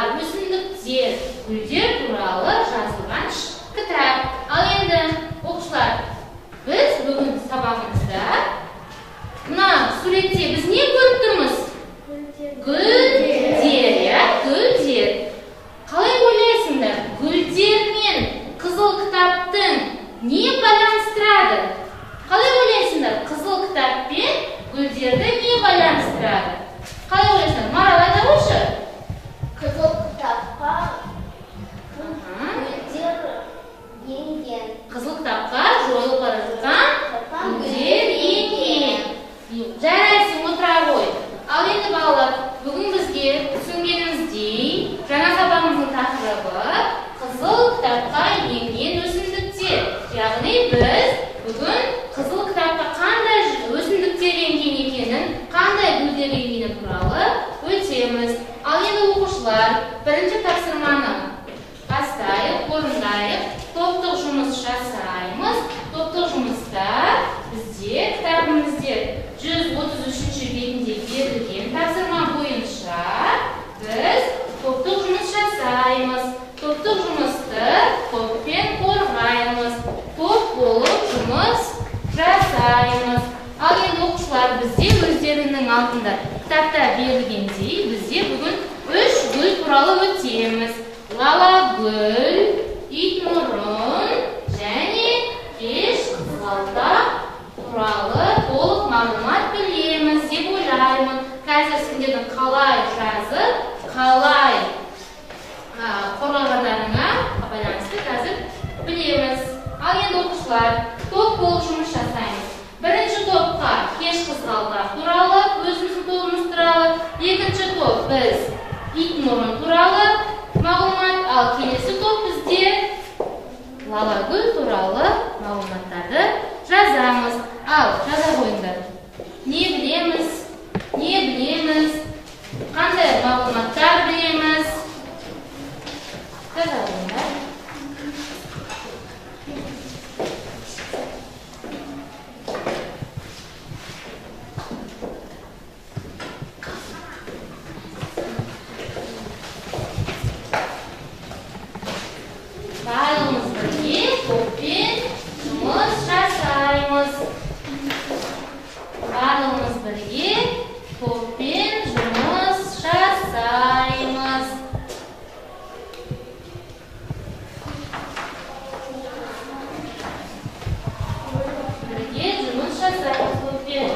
жануарлар, өсімдіктер, гүлдер туралы жазылған кітап. Ал енді оқушылар, біз бүгін сабағымызда мына суретте біз не көріп тұрмыз? Гүлдер, иә, гүлдер. Қалай ойлайсыңдар, гүлдер мен қызыл кітаптың не байланыстырады? Қалай ойлайсыңдар, қызыл кітап пен гүлдерді не байланыстырады? Қалай ойлайсыңдар? Марал, айта қойшы. Қызыл кітапқа гүлдер енген. Қызыл кітапқа жойылып бара жатқан гүлдер енген. Жарайсың, отыра ғой. Ал енді балалар, бүгін бізге түсінгеніміздей, жаңа сабағымыздың тақырыбы қызыл кітапқа енген өсімдіктер. Яғни біз бүгін қызыл кітапқа қандай өсімдіктер енген екенін, қандай гүлдер енгені туралы өтеміз. Ал енді оқушылар, бірінші тапсырманы бастайық, орындайық, топтық жұмыс жасаймыз. Топтық жұмыста бізде кітабымызде 133-ші бетінде берілген тапсырма бойынша біз топтық жұмыс жасаймыз. Топтық жұмысты топпен қорғаймыз. Топ болып жұмыс жасаймыз. Ал енді оқушылар, бізде өздерінің алдында кітапта берілгендей, бізде бүгін 3 гүл туралы өтеміз. Лала гүл, итмұрын және кеш қызғалдақ туралы толық мағлұмат білеміз деп ойлаймын. Қазір сендердің қалай жазып, қалай қорғағандарыңа байланысты қазір білеміз. Ал енді оқушылар, топ болып жұмыс жасаймыз. Бірінші топқа кеш қызғалдақ туралы, өзіміздің тобымыз туралы, екінші топ біз итмұрын туралы мағлұмат, ал келесі топ бізде лалагүл туралы мағлұматтарды жазамыз. Ал, жаза қойыңдар. Не білеміз? Не білеміз? Қандай мағлұматтар білеміз? Жаза қойыңдар. Барлығымыз бірге топпен жұмыс жасаймыз. Барлығымыз бірге топпен жұмыс жасаймыз. Бірге жұмыс жасаймыз топпен.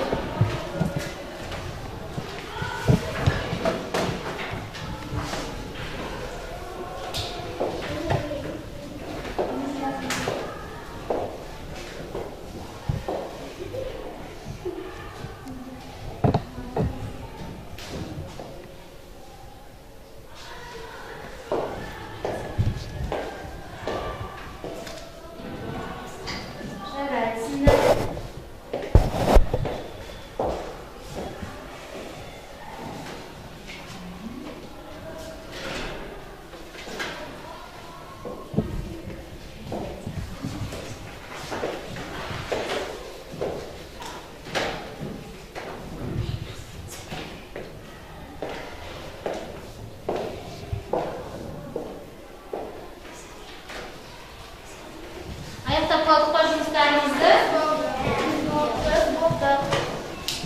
Аяқтап қалдық па жұмыстарымызды?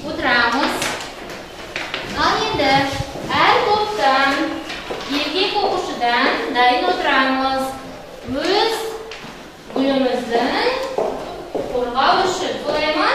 Отырамыз. Ал енді әр топтан еркек оқушыдан дайын отырамыз. Өз гүліміздің қорғау үшін. Солай ма?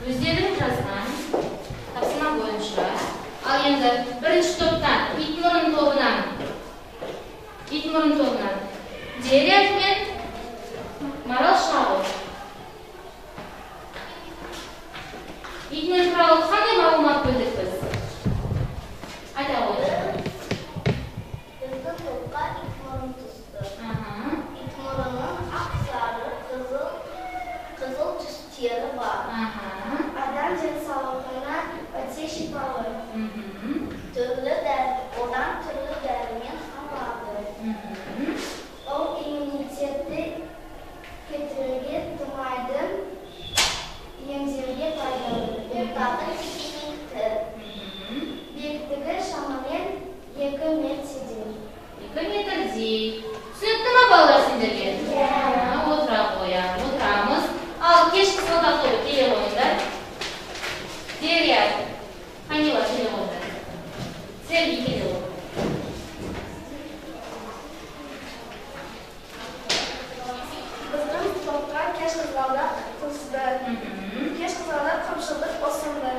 Өздерің жазған тапсырма бойынша. Ал енді бірінші топтан итмұрын тобынан Дерек мен Марал Шағыл. Итмұрын туралы қандай мағлұмат білдік біз? Аурулардан түрлі дәрумен алады. Ол иммунитетті кетіруге, тұмауды емдеуге пайдалы. Бұтағы тікенекті. Биіктігі шамамен 2 метрдей. 2 метрдей. Түсінікті ма, балалар, сендерге? Иә. Отыра қояйық, отырамыз. Ал кеш қызғалдақ тобы, келе қойыңдар. Дерия, Камила, келе қойыңдар. Сергей, келе қой. Біздің топқа кеш қызғалдақ түсті. Кеш қызғалдақ көпжылдық өсімдік.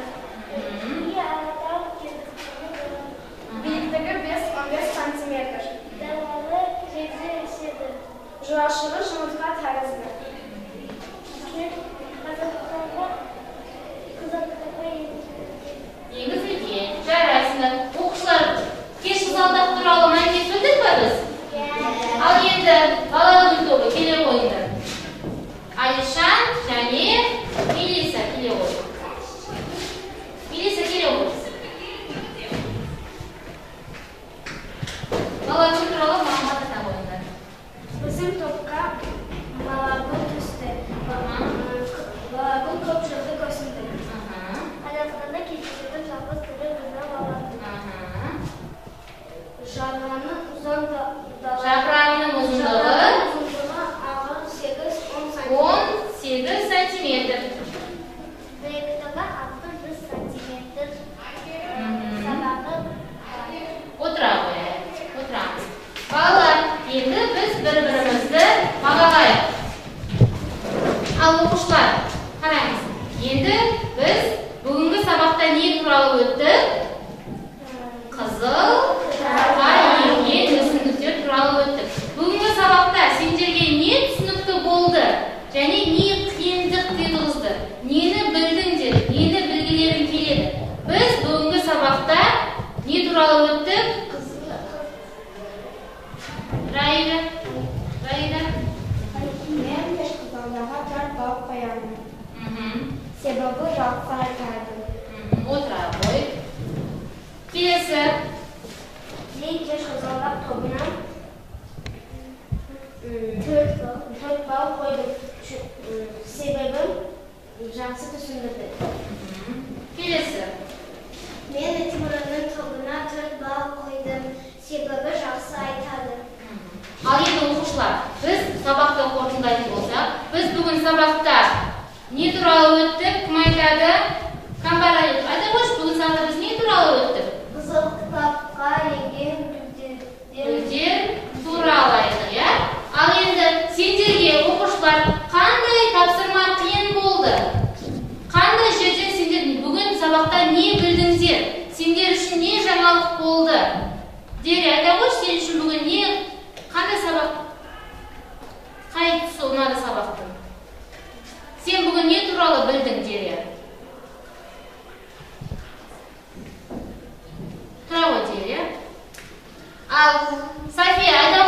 Биіктігі 5-15 сантиметр. Далалы жерде өседі. Жұрашығы жұмыртқа тәрізді. Қазақстанда Қызыл кітапқа енгізілген. Енгізілген. Жарайсыңдар. Оқушылар, кеш қызғалдақ туралы мәлімет білдік па біз? Ал енді балалар тобы, келе қойыңдар. Алишан және Мелиса, келе қой. Мелиса, келе қой. Балалар туралы мағлұмат айта қойыңдар. Біздің топқа балагүл түсті. Балагүл көп жылдық өсімдік. Қазақстанда кездесетін жалғыз түрі ғана балагүл. Жарғаны ұзын Жапырағының ұзындығы ұзындығы 8-10 сантиметр. 18 сантиметр. Биіктігі 600 сантиметр. Сабағы бар. Отыра қояйық. Отырамыз. Балалар, енді біз бір-бірімізді бағалайық. Ал оқушылар, қараңыз. Енді біз бүгінгі сабақта не туралы өттік? Қызыл кітапқа енген өсімдіктер туралы өттік. Бүгінгі сабақта сендерге не түсінікті болды? Және не қиындық туғызды? Нені білдіңдер? Нені білгілерің келеді? Біз бүгінгі сабақта не туралы өттік? Раида, Раида. Мен кеш қызғалдаққа 4 балл қоямын. Себебі жақсы айтады. Отыра қой. Келесі. Мен кеш қызғалдақ тобына 4 балл қойдым. Себебі жақсы түсіндірді. Келесі. Мен Тимурның тобына 4 балл қойдым. Себебі жақсы айтады. Ал енді оқушылар, біз сабақты қорытындылайтын болсақ, біз бүгін сабақта не туралы өттік? Кім айтады? Камбаралиев. Айта қойшы, бүгін сабақта біз не туралы өттік? Қызыл кітапқа енген гүлдер туралы айттық, иә? Ал енді сендерге, оқушылар, қандай тапсырма қиын болды? Қандай жерден сендер бүгін сабақта не білдіңдер? Сендер үшін не жаңалық болды? Дері, айта қойшы, сен үшін бүгін не, қандай сабақ, қай тұсы ұнады сабақтың? Сен бүгін не туралы білдің, Дері? Тұра ғой, Дері. Ал, София, айта